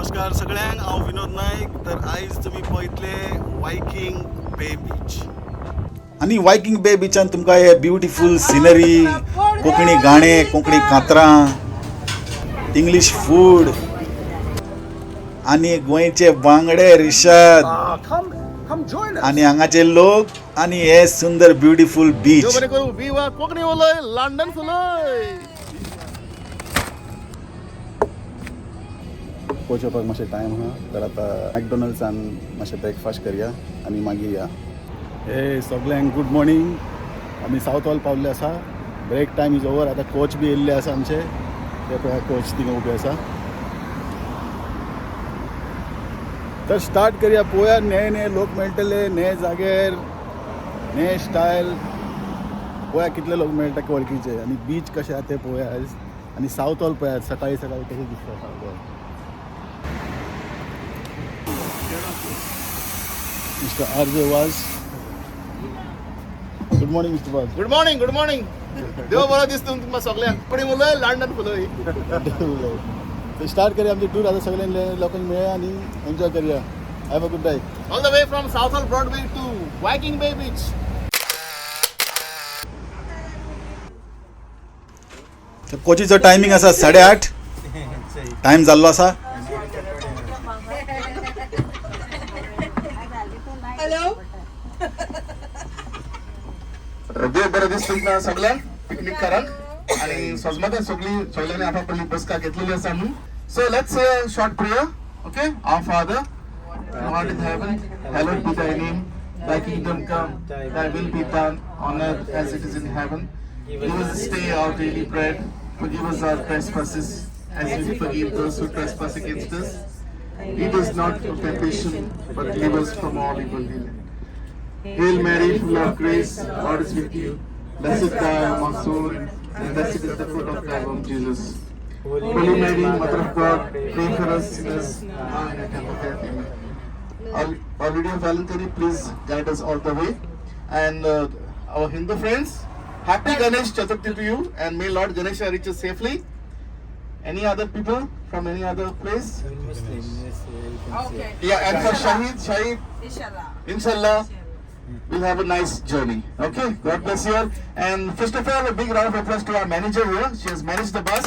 नमस्कार सगळ्यांक, हांव विनोद नायक. तर आयज तुमी पळयतले वायकिंग बे बीच. आनी वायकिंग बे बिचान तुमकां हे ब्युटिफूल सिनरी, कोंकणी गाणे, कोंकणी कांतरां, इंग्लीश फूड आनी गोंयचे बांगडे, रिशाद आनी हांगाचे लोक आनी हे सुंदर ब्युटिफूल बीच. कोंकणी उलय, लंडन फुलय. पोचोवपाक मातशें टायम आहा, तर आतां मॅकडॉनल्ड्सान मातशें ब्रेकफास्ट करया आनी मागीर या. हे सगल्यांक गूड मॉर्निंग. आमी सावथ हॉल पावल्ले आसा. Break time is over. आतां कोच बी येयल्ले आसा आमचे. ते पळय, कोच थिंगा उबे आसा. तर स्टार्ट करया. पळोवया, ने ने लोक मेळटले, ने जाग्यार, ने स्टायल. पळोवया कितले लोक मेळटा वळखीचे आनी बीच कशें आहा तें पळोवया आयज. आनी सावथ हॉल पळयात, सकाळी सकाळी कशें दिसता south hall. Mister R J Vaz. Good morning, Mister Vaz. Good morning, good morning. देव बरो दिसता तुमकां सगळ्यांक. कोंकणी उलय, लंडन फुलय. तर स्टार्ट करूया आमची टूर. आतां सगळ्यांक लोकांक मेळया आनी एन्जॉय करूया. Have a good day. All the way from Southall Broadway to Viking Bay Beach. तर कोचीचो टायमिंग आसा 8:30. टायम जाल्लो आसा. हॅलो. देव बरो दीस तुमकां सगळ्यांक. पिकनीक कराक आनी सजमता सगळी सगळ्यांनी आपापली बसका घेतलेली आसा आमी. So let's say a short prayer, okay? Our Father who art in heaven, hallowed be thy name. Thy kingdom come, thy will be done on earth as it is in heaven. Give us this day our daily bread. Forgive us our trespasses, as we forgive those who trespass against us. Lead us not into temptation, but deliver us from all evil. Hail Mary, full of grace, Lord is with you. Blessed thou amongst women, and blessed is the fruit of thy womb, Jesus. Holy Mary, Mother of God, pray for us sinners, now and at the hour of death. Amen. Our Lady of Valentine, please guide us all the way. And our Hindu friends, happy Ganesh Chaturthi to you, and may Lord Ganesha reach us safely. Any other people from any other place? Muslim, yes, you can say. Okay. Yeah, and for Shahid, Shahid, Inshallah. Inshallah, we'll have a nice journey. Okay, God bless you all. And first of all, a big round of applause to our manager here. She has managed the bus.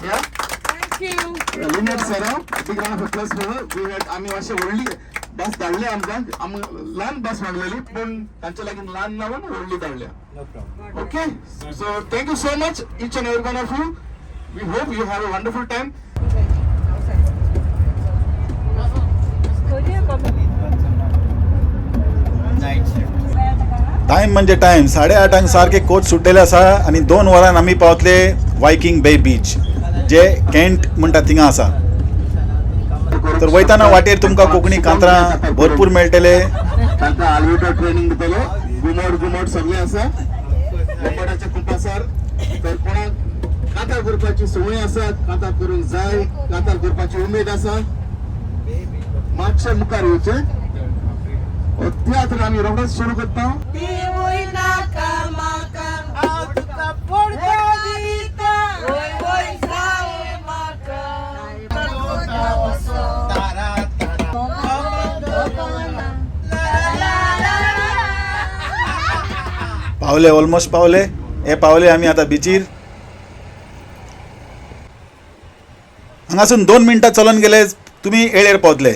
Yeah. Thank you. Lynette Serra, a big round of applause for her. We had आम्ही अशे व्हडली बस धाडले आमकां. आमी ल्हान बस मागलेली, पूण तांचे लागीं ल्हान ना म्हणून व्हडली धाडल्या. No problem. Okay, so thank you so much, each and every one of you. We hope you have a wonderful time. Night shift. Time म्हणजे टायम, 8:30 सारखे कोच सुटलेले आसा आनी 2 वरान आमी पावतले वायकिंग बे बीच, जे केंट म्हणटा थिंगा आसा. तर वयताना वाटेर तुमकां कोंकणी कांतरां भरपूर मेळटले. तांकां आलविटर ट्रेनिंग दितलो. घुमट, घुमट सगळें आसा, घुमटाचे कुंपासार. तर कोणाक कांतार करपाची संवय आसा, कांतार करूंक जाय, कांतार करपाची उमेद आसा, मातशें मुखार येवचें. हो तियात्र आमी रोखडेच सुरू करता. देवूय नाका माका, हांव तुका पडतो दिता, वय वय जाय माका. तारा ला ला ला. पावले, ऑलमोस्ट पावले. हे पावले आमी आतां बिचीर. हांगासून 2 मिनटां चलोन गेले तुमी येळेर पावतले.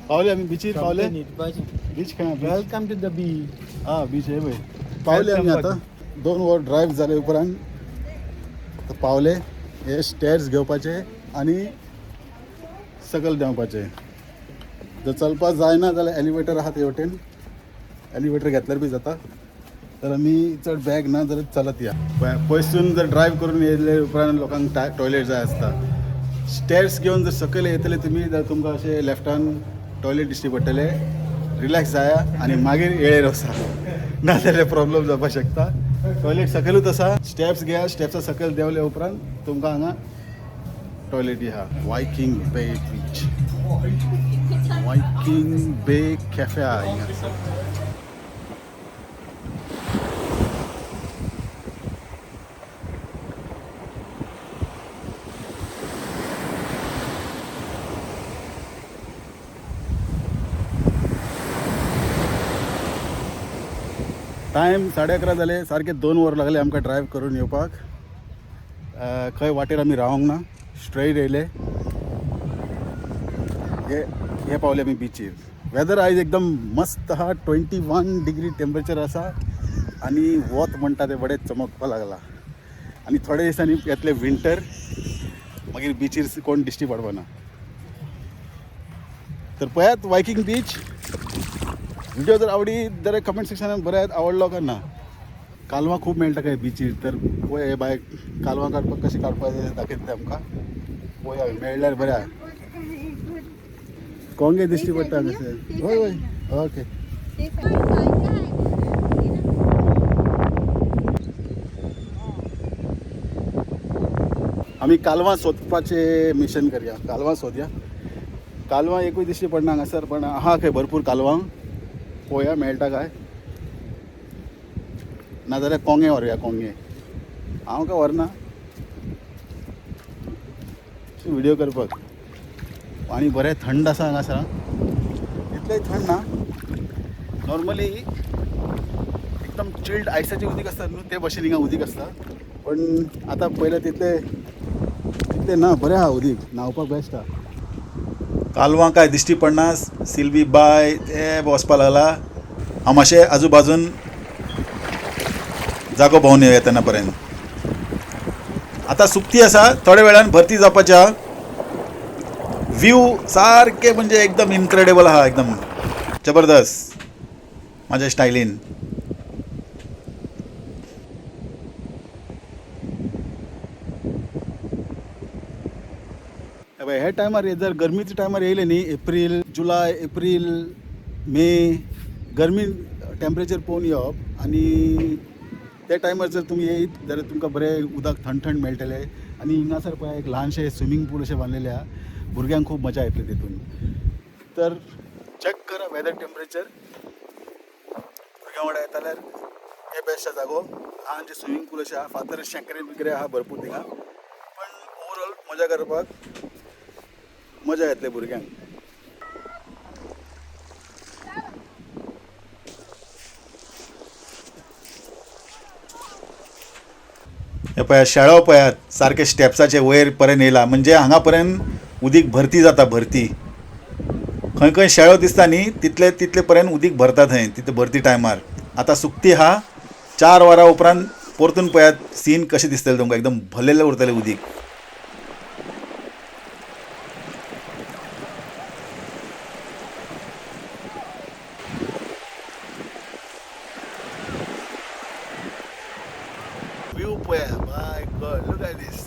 पावले आमी बिचीर, पावले. बीच खंय? Welcome to the beach. हा बीच हे पळय. पावले आमी आतां. 2 वर ड्रायव्ह जाले उपरांत आतां पावले. हे स्टेर्स घेवपाचे आनी सकयल देंवपाचे. जर चलपाक जायना जाल्यार एलिवेटर आहा ते वटेन, एलिवेटर घेतल्यार बी जाता. तर आमी चड बॅग ना जाल्यार चलत या. पयसून जर ड्रायव्ह करून येयले उपरांत लोकांक टॉयलेट जाय आसता. स्टेर्स घेवन जर सकयल येतले तुमी जाल्यार तुमकां अशें लेफ्टान टॉयलेट दिश्टी पडटले. रिलॅक्स जाया आनी मागीर येळेर वचा, नाजाल्यार प्रॉब्लम जावपाक शकता. टॉयलेट सकयलूच आसा. स्टेप्स घेया, स्टेप्सा सकयल देंवले उपरांत तुमकां हांगा टॉयलेटी आहा. वायकिंग बे बीच, वायकिंग बे कॅफे आहा हिंगा. टायम 11:30 जाले, सारके 2 वर लागले आमकां ड्रायव्ह करून येवपाक. खंय वाटेर आमी रावंक ना, स्ट्रेट येयले. हे हे पावले आमी बिचीर. वेदर आयज एकदम मस्त आहा, 21 डिग्री टेम्परेचर आसा आनी वत म्हणटा तें बरें चमकपाक लागला. आनी थोडे दिसांनी येतले विंटर, मागीर बिचीर कोण दिश्टी पडपाना. तर पळयात वायकिंग बीच. व्हिडिओ जर आवडी जाल्यार कमेंट सेक्शनान बरयात आवडलो काय ना. कालवां खूब मेळटा काय बिचीर, तर पळय हे बायक कालवां काडपाक कशें काडपाचें दाखयता आमकां. पळया मेळ्ळ्यार बरें आहा. कोंगे दिश्टी पडटा हांगासर. हय हय ओके. आमी कालवां सोदपाचें मिशन करया, कालवां सोदया. कालवां एकूय दिश्टी पडना हांगासर, पण आहा खंय भरपूर कालवां. पळोवया मेळटा काय, नाजाल्यार कोंगे व्हरुया. कोंगे हांव काय व्हरना, व्हिडिओ करपाक. पाणी बरें थंड आसा हांगासर, इतलेंय थंड ना, नॉर्मली एकदम चिल्ड आयसाचें उदीक आसता न्हू ते भशेन हिंगा उदीक आसता. पण आतां पयलें तितलें तितलें ना, बरें आहा उदीक, न्हांवपाक बेस्ट आहा. कालवां काय दिश्टी पडना. सिल्वी बाय ते वचपा लागला. हांव मातशें आजू बाजून जागो भोंवन येवया तेन्ना पर्यंत. आतां सुकती आसा, थोड्या वेळान भरती जावपाची आहा. व्यू सारके म्हणजे एकदम इनक्रेडेबल आहा, एकदम जबरदस्त म्हाज्या स्टायलीन. हे टायमार जर गरमीच्या टायमार येयले न्ही, एप्रील जुलय एप्रील मे, गरमी टेम्परेचर पळोवन येवप आनी ते टायमार जर तुमी येयत जाल्यार तुमकां बरें उदक थंड थंड मेळटलें. आनी हिंगासर पळय एक ल्हानशें स्विमींग पूल अशें बांदलेलें आहा, भुरग्यांक खूब मजा येतली तितून. तर चॅक करा वेदर टेम्परेचर. भुरग्यां वांगडा येता जाल्यार हे बेस्ट जागो. ल्हानशें स्विमींग पूल अशें आहा, फातर शेंकरे बिकरे आहा भरपूर थिंगा, पण ओवरऑल मजा करपाक मजा येतली भुरग्यांक. हे पळयात शेळो पळयात सारके स्टेप्साचे वयर पर्यंत येयला, म्हणजे हांगा पर्यंत उदीक भरती जाता. भरती खंय खंय शेळो दिसता न्ही तितले तितले पर्यंत उदीक भरता थंय तितले भरती टायमार. आतां सुकती आहा, 4 वरां उपरांत परतून पळयात सीन कशें दिसतलें तुमकां, एकदम भरलेलें उरतलें उदीक. व्यू पळया, my God, look at this.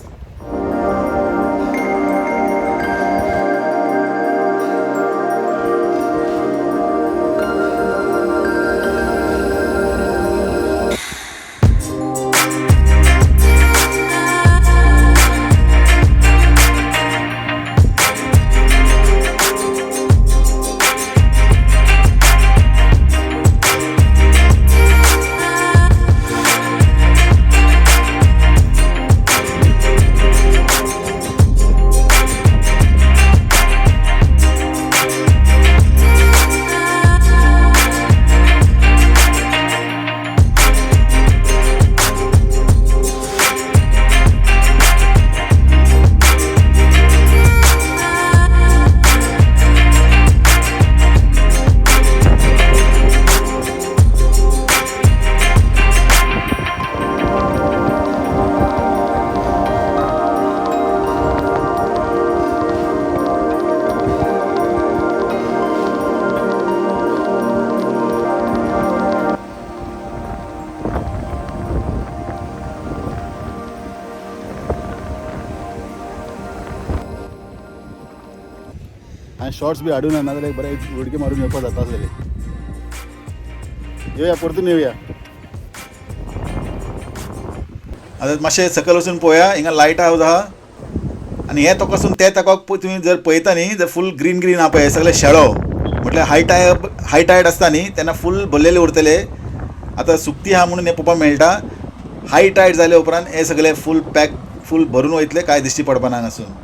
हांवें शॉर्ट्स बी हाडूं ना, नाजाल्यार बरें उडकी मारून येवपाक जाता आसलें. येवया परतून येवया. आतां मातशें सकयल वचून पळोवया, हिंगा लायट हावज आहा आनी हे तोकासून ते तोकाक तुमी जर पळयता न्ही जर फूल ग्रीन ग्रीन आहा पळय, सगळे शेळो म्हटल्यार हाय टायड आसता न्ही तेन्ना फूल भरलेले उरतले. आतां सुकती आहा म्हणून हें पळोवपाक मेळटा. हाय टायड जाले उपरांत हे सगळे फूल पॅक फूल भरून वयतले, कांय दिश्टी पडपाना हांगासून.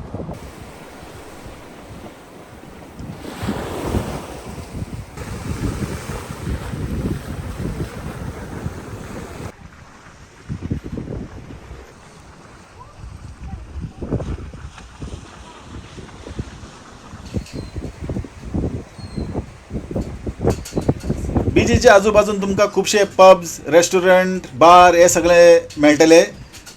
बिचीच्या आजूबाजून तुमकां खुबशे पब्स, रेस्टॉरंट, बार हे सगळे मेळटले,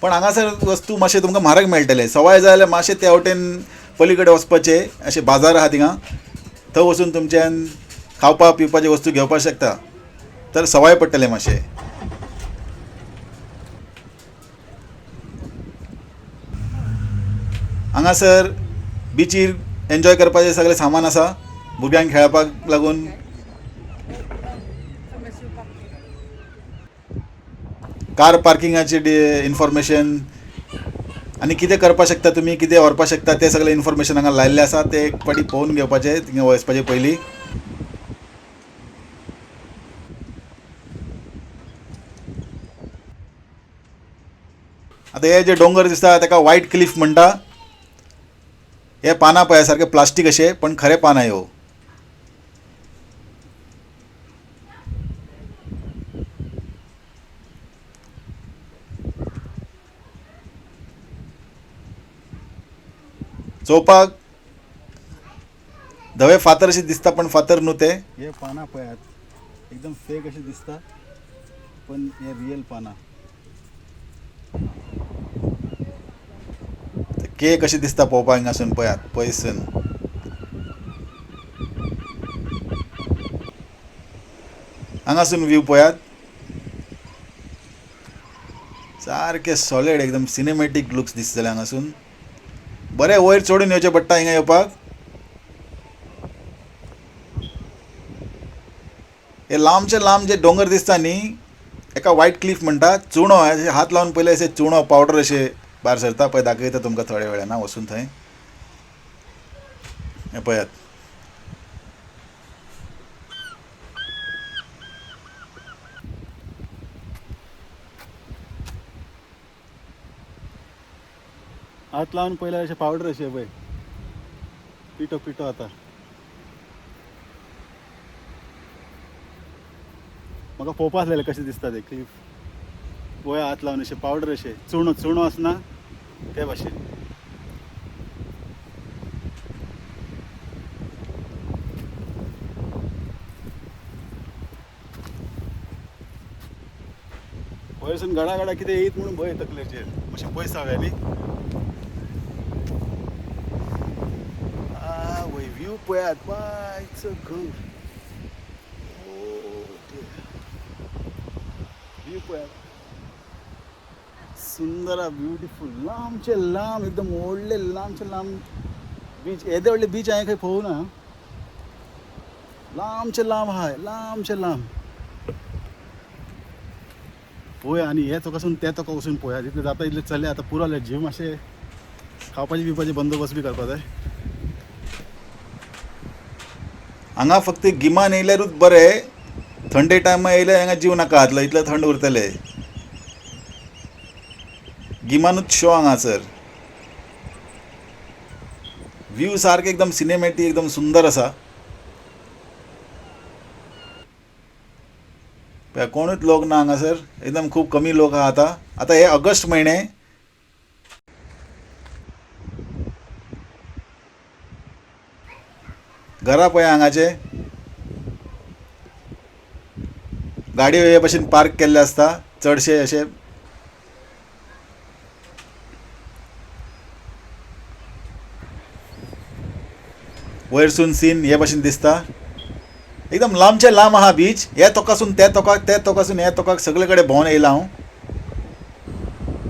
पण हांगासर वस्तू मातशें तुमकां म्हारग मेळटले. सवाय जाय जाल्यार मातशें त्या वटेन पलीकडे वचपाचें, अशें बाजार आहा थिंगा, थंय वचून तुमच्यान खावपा पिवपाचे वस्तू घेवपाक शकता, तर सवाय पडटलें मातशें. हांगासर बिचीर एन्जॉय करपाचें सगळें सामान आसा, भुरग्यांक खेळपाक लागून. कार पार्किंगाची इन्फॉर्मेशन आनी कितें करपाक शकता तुमी, कितें व्हरपाक शकता तें सगळें इन्फॉर्मेशन हांगा लायिल्लें आसा. तें एक पाटी पळोवन घेवपाचें थिंगा वचपाचें पयलीं. आतां हे जे डोंगर दिसता ताका व्हायट क्लिफ म्हणटा. हे पानां पळय सारके प्लास्टीक अशें, पण खरें पानां ह्यो. चोवपाक धवे फातर अशें दिसता, पण फातर न्हू ते. हे पानां पळयात एकदम फेक अशें दिसता, पण हे रियल पानां. के कशें दिसता पळोवपाक हिंगासून पळयात पयसून. हांगासून व्यू पळयात, सारके सॉलिड एकदम सिनेमॅटीक लुक्स दिसतले हांगासून. बरें वयर चडून येवचें पडटा हिंगा येवपाक. हे लांबचे लांब जे डोंगर दिसता न्ही, एका व्हायट क्लिफ म्हणटा. चुणो अशें हात लावन पयलें अशें चुणो पावडर अशें भायर सरता पळय, दाखयता तुमकां थोड्या वेळान वचून थंय. हें पळयात, हात लावन पयलें अशें पावडर अशें पळय, पिठो पिठो. आतां म्हाका पळोवपा आसलेलें कशें दिसता तें क्लिफ. पळय हात लावन अशें पावडर अशें चुणो चुणो आसना ते भाशेन. वयरसून गडा गडा कितें येयत म्हणून भंय तकलेचेर, मातशें पयस जावया न्ही. वय व्यू पळयात, बायचो घोव व्यू पळयात, सुंदर ब्युटिफूल, लांबचे लांब एकदम व्हडले लांबचे लांब बीच. येदे व्हडले बीच हांवें खंय पळोवना, लांबचे लांब आहाय, लांबचे लांब. पळोवया आनी हे तोकासून ते तोका वचून पळोवया, जितले जाता इतले चल्ले. आतां पुरो जालें, जीव मातशें खावपाचे पिवपाचे बंदोबस्त बी करपा जाय. हांगा फक्त गिमान येयल्यारूच बरें, थंडे टायमार येयल्यार हांगा जीव नाका जातलो, इतलें थंड उरतलें. गिमानूच शो हांगासर. व्यू सारके एकदम सिनेमॅटीक, एकदम सुंदर आसा. पळय कोणूच लोक ना हांगासर, एकदम खूब कमी लोक आहा आतां. आतां हे ऑगस्ट म्हयने. घरां पळय हांगाचे, गाडयो हे भशेन पार्क केल्ले आसता चडशे अशे. वयरसून सीन हे भशेन दिसता, एकदम लांबचे लांब आहा बीच. हे तोकासून ते तोकाक, ते तोकासून हे तोकाक, सगळे कडेन भोंवन येयला हांव.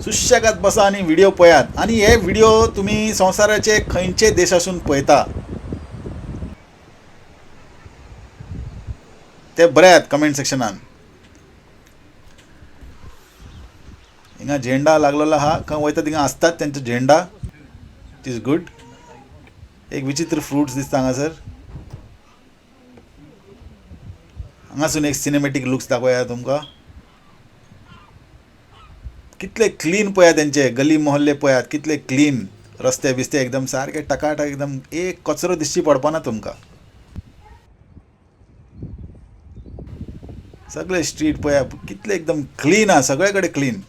सुशेगाद बसा आनी व्हिडियो पळयात. आनी हे व्हिडियो तुमी संवसाराचे खंयचे देशासून पळयता ते बरयात कमेंट सेक्शनान. हिंगा झेंडा लागलेलो आहा, खंय वयता थिंगा आसतात तेंचो झेंडा. It is good. एक विचित्र फ्रुट्स दिसता हांगासर. हांगासून एक सिनेमॅटीक लुक्स दाखोवया तुमकां. कितले क्लीन पळयात तेंचे गली मोहल्ले पळयात, कितले क्लीन रस्ते बिस्ते एकदम सारके टकाटक, एकदम एक कचरो दिश्टी पडपाना तुमकां. सगळे स्ट्रीट पळयात कितले एकदम क्लीन आहा, सगळे कडेन क्लीन.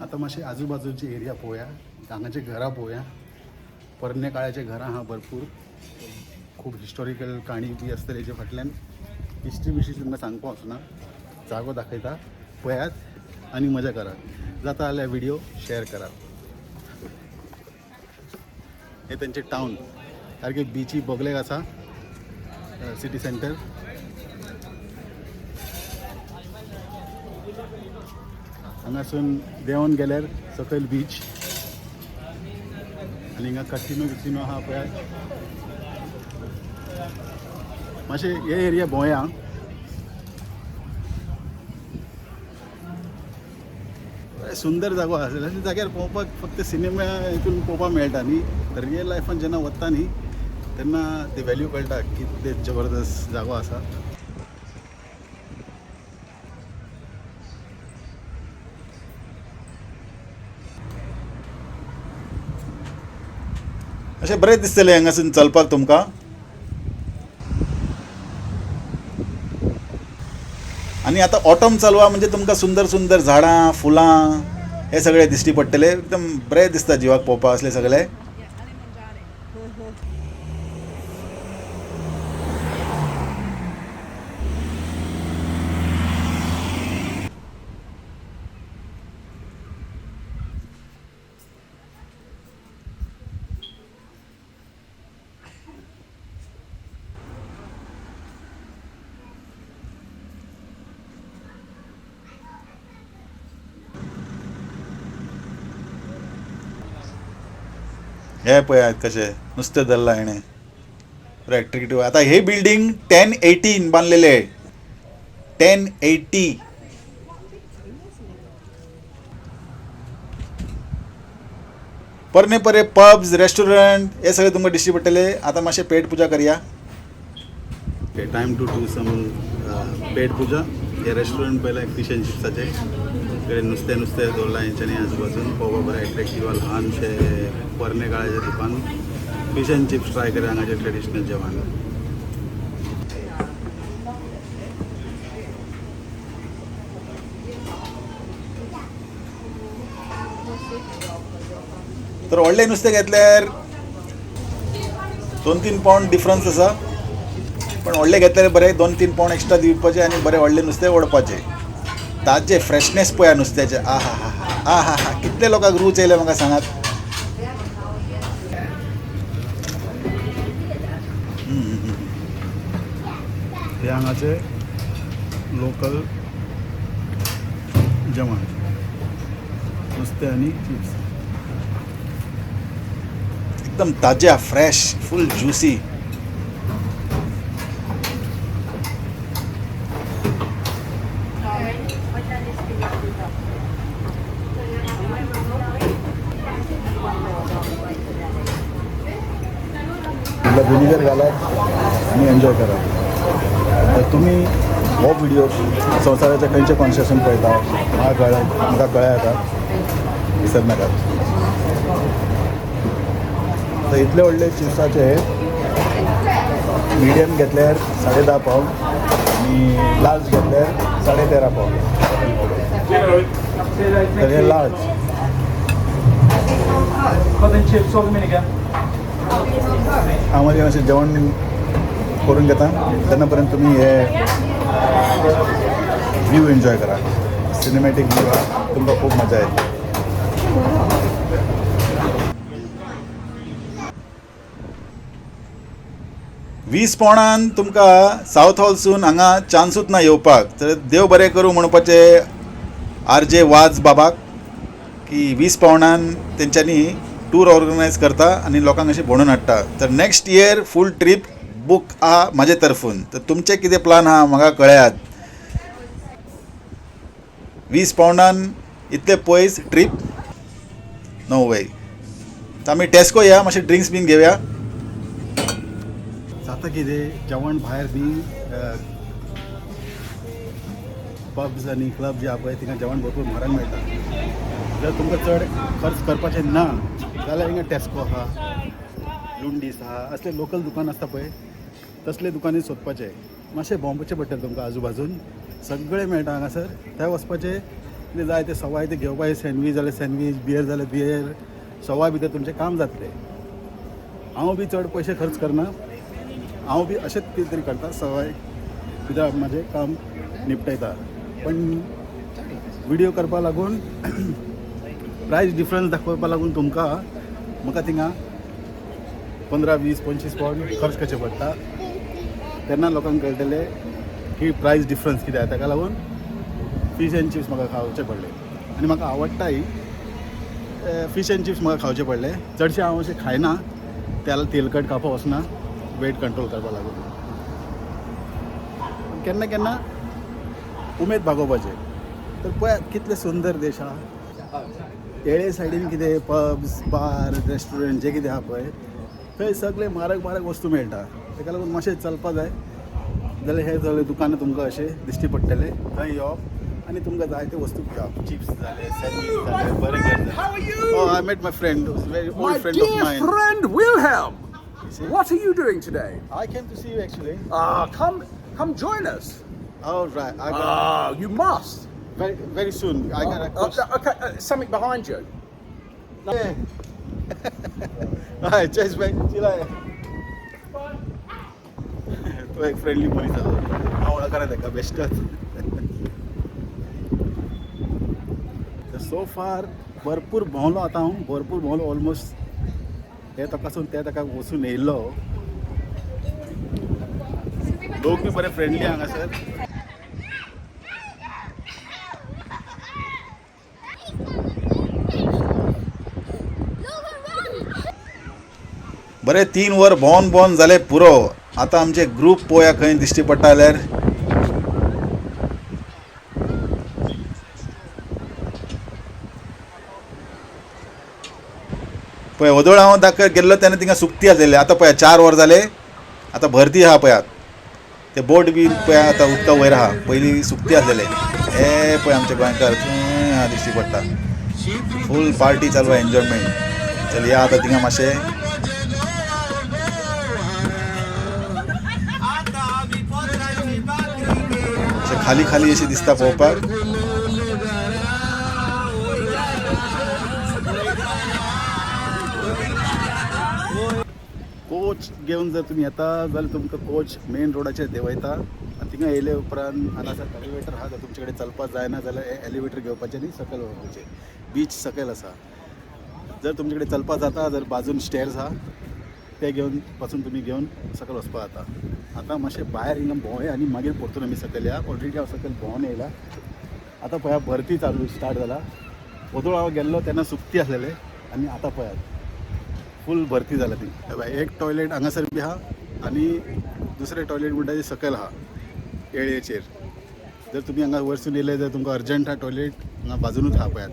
आतां मातशें आजूबाजूची एरिया पळोवया, हांगाची घरां पळोवया. पोरण्या काळाचे घरां आहा भरपूर, खूब हिस्टॉरिकल काणी बी आसतली हेजे फाटल्यान. हिस्ट्री बिश्ट्री तुमकां सांगपाक वचना, जागो दाखयता, पळयात आनी मजा करात. जाता जाल्यार व्हिडिओ शेअर करात. हे तेंचे टावन सारके बिची बगलेक आसा, सिटी सेंटर. हांगासून देंवन गेल्यार सकयल बीच आनी हिंगा कसिनो बिसिनो आहा पळयात. मातशें हे एरिया भोंवया. सुंदर जागो आसा. अशे जाग्यार पळोवपाक फक्त सिनेमा हितून पळोवपाक मेळटा न्ही, रियल लायफान जेन्ना वता न्ही तेन्ना ती व्हॅल्यू कळटा कितले जबरदस्त जागो आसा. अशें बरें दिसतलें हांगासून चलपाक तुमकां. आनी आतां ऑटम चालू आहा, म्हणजे तुमकां सुंदर सुंदर झाडां फुलां हे सगळे दिश्टी पडटले. एकदम बरें दिसता जिवाक पळोवपाक असले सगळे. हे पळयात कशें नुस्तें धरलां हेणें, बरें एट्रेक्टीव. आतां हे बिल्डींग 1018 बांदलेले, 1080. परने परे पब्स रेस्टॉरंट हे सगळे तुमकां दिश्टी पडटले. आतां मातशें पेट पुजा करया. टायम टू do सम पेट पुजा. हे रेस्टॉरंट पळयलां फिश एंड चिप्साचें, कडेन नुस्तें नुस्तें दवरलां हेंच्यांनी आजूबाजून पळोवपाक बरें एट्रेक्टीव. ल्हानशें पोरणे काळाचें दुकान. फिश एंड चिप्स ट्राय करा हांगाचें ट्रेडिशनल जेवण. तर व्हडलें नुस्तें घेतल्यार 2-3 पावंड डिफरन्स आसा, पण व्हडलें घेतल्यार बरें 2-3 पावंड एक्स्ट्रा दिवपाचें आनी बरें व्हडलें नुस्तें ओडपाचें. ताजें फ्रेशनेस पळया नुस्त्याचें. आ हा हा आ हा हा, कितले लोकांक रूच येयले म्हाका सांगात. हे हांगाचे लोकल जेवण, नुस्तें आनी चिप्स. एकदम ताज्या, फ्रेश, फूल ज्युसी. विनेगर घालात आनी एन्जॉय करात. तर तुमी हो व्हिडिओ संवसाराच्या खंयच्या कोनशासून पळयता म्हाका कळ्ळें आतां, विसर नाकात. तर इतले व्हडले चिप्साचे मिडियम घेतल्यार 10.5 पावंड आनी लार्ज घेतल्यार 13.5 पावंड. तर हे लार्ज. हांव मागीर मातशें जेवण करून घेता, तेन्ना पर्यंत तुमी हे व्यू एन्जॉय करा. सिनेमॅटीक व्यू आहा, तुमकां खूब मजा येतली. 20 पावंडान तुमकां सावथ हॉलसून हांगा चान्सूच ना येवपाक. तर देव बरें करूं म्हणपाचें आर जे वाज बाबाक की 20 पावंडान तेंच्यांनी टूर ऑर्गनायज करता आनी लोकांक अशें भोंवडून हाडटा. तर next year full trip book आहा म्हाजे तरफून. तर तुमचे कितें प्लान आहा म्हाका कळयात. 20 पावंडान इतले पयस ट्रीप, नो वे. तर आमी टॅस्को या, मातशें ड्रिंक्स बीन घेवया. जाता कितें जेवण भायर न्ही पब्स आनी क्लब जे आहा पळय थिंगा जेवण भरपूर म्हारग मेळटा. जर तुमकां चड खर्च करपाचें ना जाल्यार हिंगा टॅस्को आहा, लुंडीस आहा, असले लोकल दुकान आसता पळय तसले दुकानां सोदपाचें. मातशें भोंवपाचें पडटलें तुमकां, आजूबाजून सगळें मेळटा हांगासर. थंय वचपाचें, कितें जाय तें सवाय तें घेवपाचें. सँडवीच जाल्यार सँडवीच, बियर जाल्यार बियर, सवाय भितर तुमचें काम जातलें. हांव बी चड पयशे खर्च करना, हांव बी अशेंच कितें तरी करता सवाय. भितर म्हाजें काम निपटायता. पण व्हिडिओ करपा लागून, प्रायस डिफरन्स दाखोवपा लागून तुमकां म्हाका थिंगा 15 20 25 पावंड खर्च करचे पडटा. तेन्ना लोकांक कळटलें की प्रायस डिफरन्स कितें आसा. ताका लागून फीश एंड चिप्स म्हाका खावचे पडले आनी म्हाका आवडटाय फीश एंड चिप्स म्हाका खावचे पडले. चडशें हांव अशें खायना, तेल तेलकट खावपाक वचना, वेट कंट्रोल करपाक लागून. पूण केन्ना केन्ना उमेद भागोवपाचें. तर पळयात कितले सुंदर देश आहा. येळे सायडीन कितें पब्स, बार, रेस्टॉरंट जे कितें आहा पळय, थंय सगळे म्हारग म्हारग वस्तू मेळटा. ताका लागून मातशें चलपा जाय जाल्यार हे सगळे दुकानां तुमकां अशें दिश्टी पडटले. थंय येवप आनी तुमकां जाय ते वस्तू घेवप. चिप्स जाले, सँडवीच जाले, बरें. How are you? Oh, I met my friend, who's very old My friend of dear mine. Friend Wilhelm. See? What are you doing today? I came to see you actually. Ah, come, come join us. All right, I got Ah, you must. Very very soon. I got a Okay, something behind you. Hi, cheers man. चिलाय. तो एक friendly मनीस आसा. हांव वळखना ताका बेश्टोच. So फार भरपूर भोंवलो आतां हांव, भरपूर भोंवलो. ऑलमोस्ट हे तकासून ते ताका वचून येयल्लो. लोक बी बरे फ्रेंडली हांगासर. बरें, 3 वर भोंवन भोंवन जालें पुरो. आतां आमचे ग्रूप पोवया खंय दिश्टी पडटा जाल्यार. पळय, वदोळ हांव दाखय गेल्लो तेन्ना थिंगा सुकती आसलेली. आतां पळया 4 वर जाले, आतां भरती आहा. पळयात ते बोट बी पळया आतां उदका वयर आहा, पयलीं सुकती आसलेले. हे पळय आमचे गोंयकार थंय आहा दिश्टी पडटा. फूल पार्टी चालू आहा, एन्जॉयमेंट. चल या आतां थिंगा मातशें. अशें खाली खाली अशें दिसता पळोवपाक. कोच घेवन जर तुमी येता जाल्यार तुमकां कोच मेन रोडाचेर देंवयता आनी थिंगा येयले उपरांत हांगासर एलिवेटर आहा. जर तुमचे कडेन चलपाक जायना जाल्यार एलिवेटर घेवपाचें आनी सकयल वचपाचें. बीच सकयल आसा. जर तुमचे कडेन चलपाक जाता जर बाजून स्टेर्स आहा, ते घेवन पासून तुमी घेवन सकयल वचपाक जाता. आतां मातशें भायर हिंगा भोंवया आनी मागीर परतून आमी सकयल या. ऑलरेडी हांव सकयल भोंवन येयला. आतां पळया भरती चालू स्टार्ट जाला. वदोळ हांव गेल्लो तेन्ना सुकती आसलेले आनी आतां पळयात फूल भरती जाला ती. हे पळय, एक टॉयलेट हांगासर बी आहा आनी दुसरें टॉयलेट म्हणटा तें सकयल आहा येळयेचेर. जर तुमी हांगा वरसून येयले जर तुमकां अर्जंट आहा, टॉयलेट हांगा बाजूनूच आहा पळयात.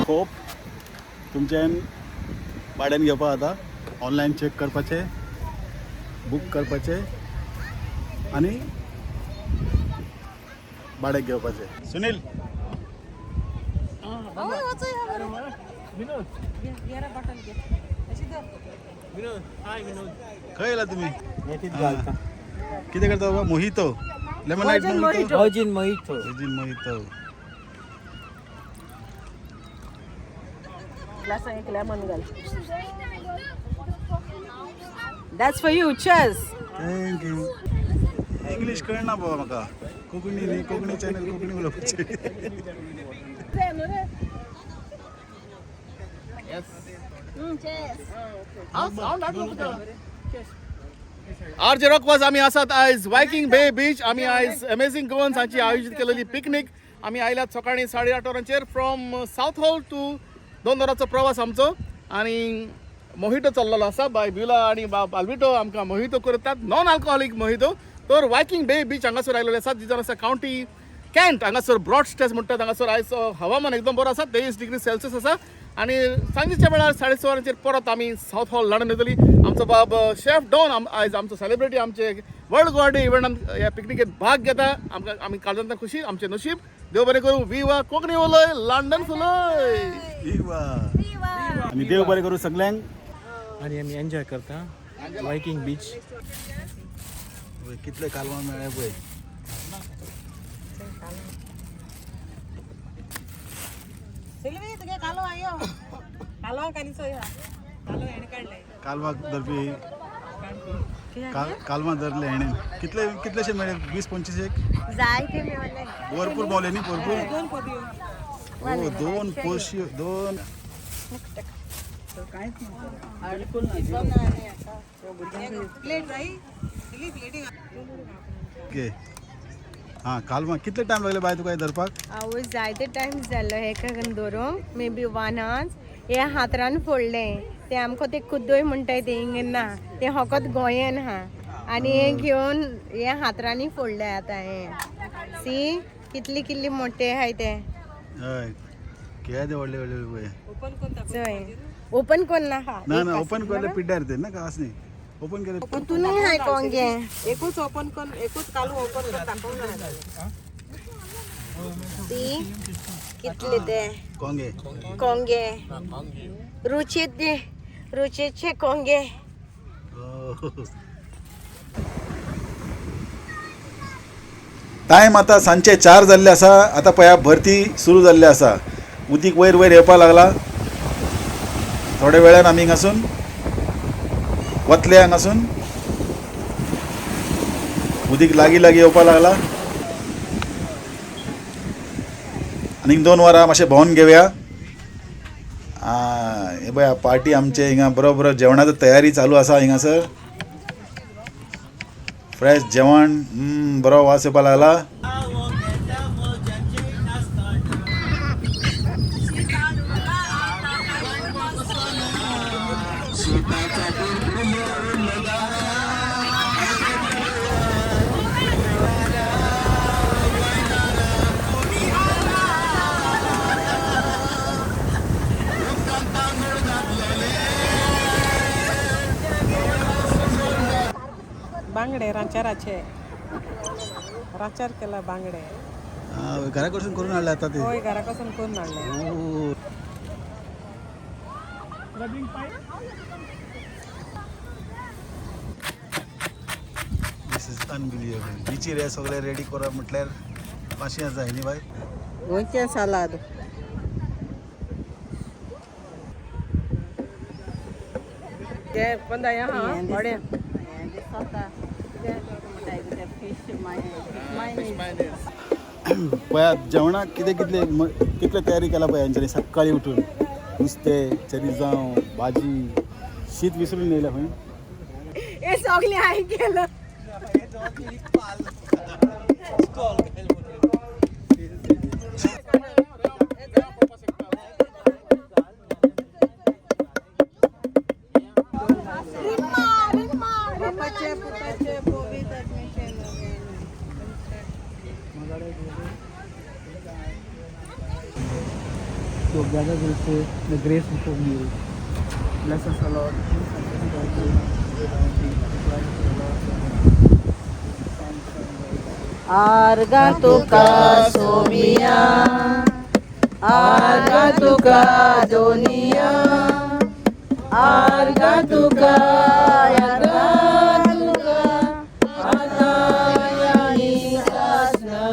खोप तुमच्यान भाड्यान घेवपाक जाता. ऑनलायन चॅक करपाचें, बूक करपाचें आनी भाड्याक घेवपाचें. सुनील. होय, वचूया बरं. विनोद. घे रे बॉटल घे. अशी धर. विनोद, हाय विनोद. खंय येयला तुमी? नेटीत घालता. कितें करता बाबा? Mojito, lemonade. Virgin mojito. Mojito. Virgin mojito. Virgin mojito. ग्लासात एक लेमन घाल. That's for you. Cheers. Thank you. English कळना बाबा म्हाका. कोंकणी न्ही, कोंकणी चॅनल, कोंकणी उलोवपाची. आर जे रॉकवाज, आमी आसात आयज वायकिंग बे बीच. आमी आयज अमेझिंग गोवन्स हांची आयोजीत केलेली पिकनीक. आमी आयल्यात सकाळीं 8:30 वरांचेर फ्रॉम सावथ हॉल टू 2 वरांचो प्रवास आमचो आनी मोहितो चल्लेलो आसा. बाय ब्युला आनी बाब आल्बिटो आमकां मोहितो करतात, नॉन अल्कोहोलीक मोहितो. तर वायकिंग बे बीच हांगासर आयलेले आसा, जी जावन आसा कावंटी कॅन्ट, हांगासर ब्रॉड स्टेज म्हणटात. हांगासर आयज हवामान एकदम बरो आसा, 23 डिग्री सेल्सियस आसा. आनी सांजेच्या वेळार 6:30 वरांचेर परत आमी सावथ हॉल लंडन येतली. आमचो बाब शेफ डॉन आयज आमचो सेलिब्रिटी, आमचे वर्ल्ड गोवा डे इव्हेंटान ह्या पिकनिकेत भाग घेता. आमकां आमी काळजांतल्यान खुशी, आमचें नशीब. देव बरें करूं. विवा कोंकणी उलय, लंडन फुलय. आनी देव बरें करूं सगल्यांक. आनी आमी एन्जॉय करता वायकिंग बीच. कितले कालवां मेळ्ळे पळय. सिल्वी तुगे कालो आयो, कालो कालीचो यो, कालो हेणे काडले. कालवाक धरपी कालवां धरले हेणें. कितले कितलेशे मेळ्ळे? 20-25 एक जायते मेवले. भरपूर पावले न्ही? भरपूर. दोन पोतयो. हो, दोन पोशी दोन. प्लेट जाई दिली प्लेटी. ओके. हां, कालवां कितले टायम लागले बाय तुका हे धरपाक? आवय, जायते टायम जालो हेका दवरूंक, मे बी 1 आवर्स. हे हातरान फोडलें तें, आमकां तें कुद्दोय म्हणटाय तें हिंग ना, तें फकत गोंयान आहा. आनी हें घेवन हे हातरांनी फोडलें आतां हें. सी कितली कितली मोटे आहाय ते. हय, केदे व्हडले व्हडले पळय. ओपन कोण चोय, ओपन कोन्न आहा. ना ना, ओपन केले पिड्ड्यार ते ना, कास न्ही ओपन केले. तितूनय आहाय कोंगे. एकूच ओपन कोन, एकूच कालू ओपन कोन दाखोवंक ना. सी कितले ते कोंगे. कोंगे, रुचेचे रुचेचे कोंगे. टायम आतां सांजचे 4 जाल्ले आसा. आतां पळया भरती सुरू जाल्ली आसा. उदीक वयर वयर येवपाक लागला. थोड्या वेळान आमी हांगासून वतले. हांगासून उदीक लागीं लागीं येवपाक लागला. आनीक 2 वरां मातशें भोंवन घेवया. हे पळया पार्टी आमचे हिंगा बरो बरो जेवणाचो तयारी चालू आसा. हिंगासर फ्रेश जेवण, बरो वास येवपाक लागला. बांगडे रांचाराचे, रांचार केला बांगडे. घरा कडसून करून हाडले आतां ते. होय, घरा कडसून करून हाडले. ओ. This is unbelievable. बिचीर हे सगळे रेडी करप म्हटल्यार पाशें जाय न्ही बाय. गोंयचें सालाद. ते पंदा हा बडें. पळयात जेवणाक कितें कितले कितले तयारी केला पळय हेंच्यांनी. सकाळी उठून नुस्तें, चेरी जावं, भाजी, शीत विसरून येयला खंय. हे सगळें हांवें केलं. बापाचे पुताचे पवित्र आत्म्याचे नावाने. So brothers will say the grace before meal. Bless us, O Lord. आर्गा तुका सोमिया, आर्गा तुका दोनिया, आर्गा तुका, आर्गा तुका आतां सासना.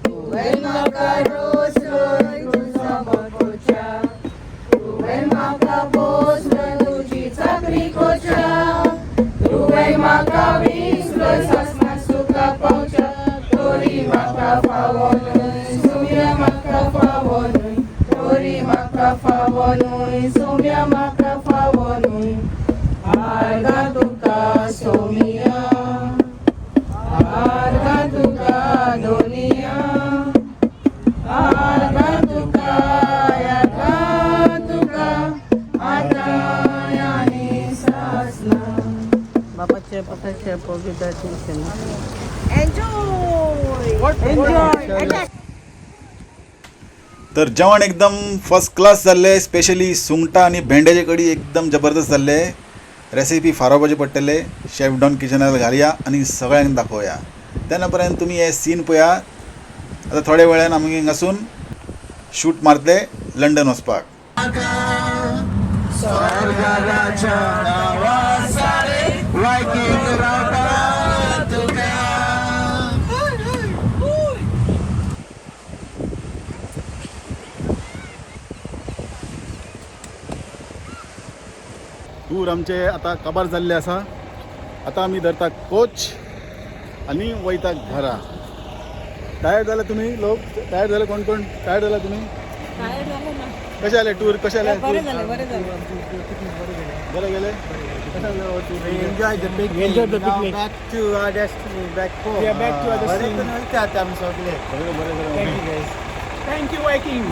तुवें म्हाका रोसलो तुजो बकोच्या, तुवें म्हाका पोसलो तुजी चाकरी कोच्या, तुवें म्हाका विसलो सासना सुखा पावच्या, तोरी म्हाका फावो न्हय सुम्या म्हाका फावो न्हय, तोरी म्हाका फावो न्हय सुम्या म्हाका फावो न्हय. आर्गा तुका सोमिया, आर्गा तुका दोनिया, चेपो बी जाय. Enjoy enjoy. तर जेवण एकदम फर्स्ट क्लास जाल्लें. स्पेशली सुंगटां आनी भेंड्याचे कडी एकदम जबरदस्त जाल्ले. रेसिपी फारोवपाचे पडटले. शेफ डॉन किचनार घालया आनी सगळ्यांक दाखोवया. तेन्ना पर्यंत तुमी हे सीन पळया. आतां थोड्या वेळान आमी हांगासून शूट मारतले लंडन वचपाक. टूर आमचे आतां काबार जाल्ले आसा. आतां आमी धरता कोच आनी वयता घरा. टायर्ड जाले तुमी लोक? टायर्ड जाले? कोण कोण टायर्ड जाले तुमी? कशें जालें टूर? कशें जालें? बरें जालें, बरें जालें. बरें गेलें? कशें जालें tour? Enjoy the picnic. Enjoy the Now picnic. back to our destiny, back home. Yeah, back to our बरें destiny. करून वयता आतां आमी सगळे. बरें बरें बरें. Thank you guys. Thank you, Viking.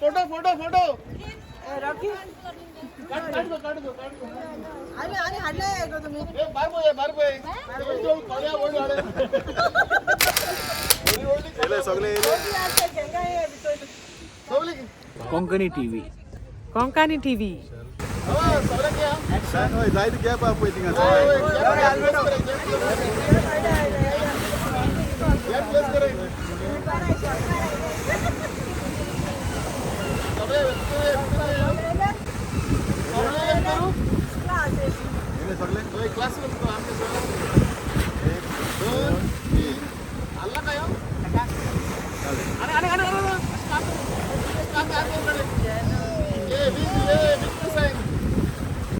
Photo photo photo. आनी आनी हाडले गो तुमी? येयले सगळे येयले. Konkani TV. Konkani TV. हय, जायते गॅप आहा पळय थिंगा सगळ्याक. येयले सगळे?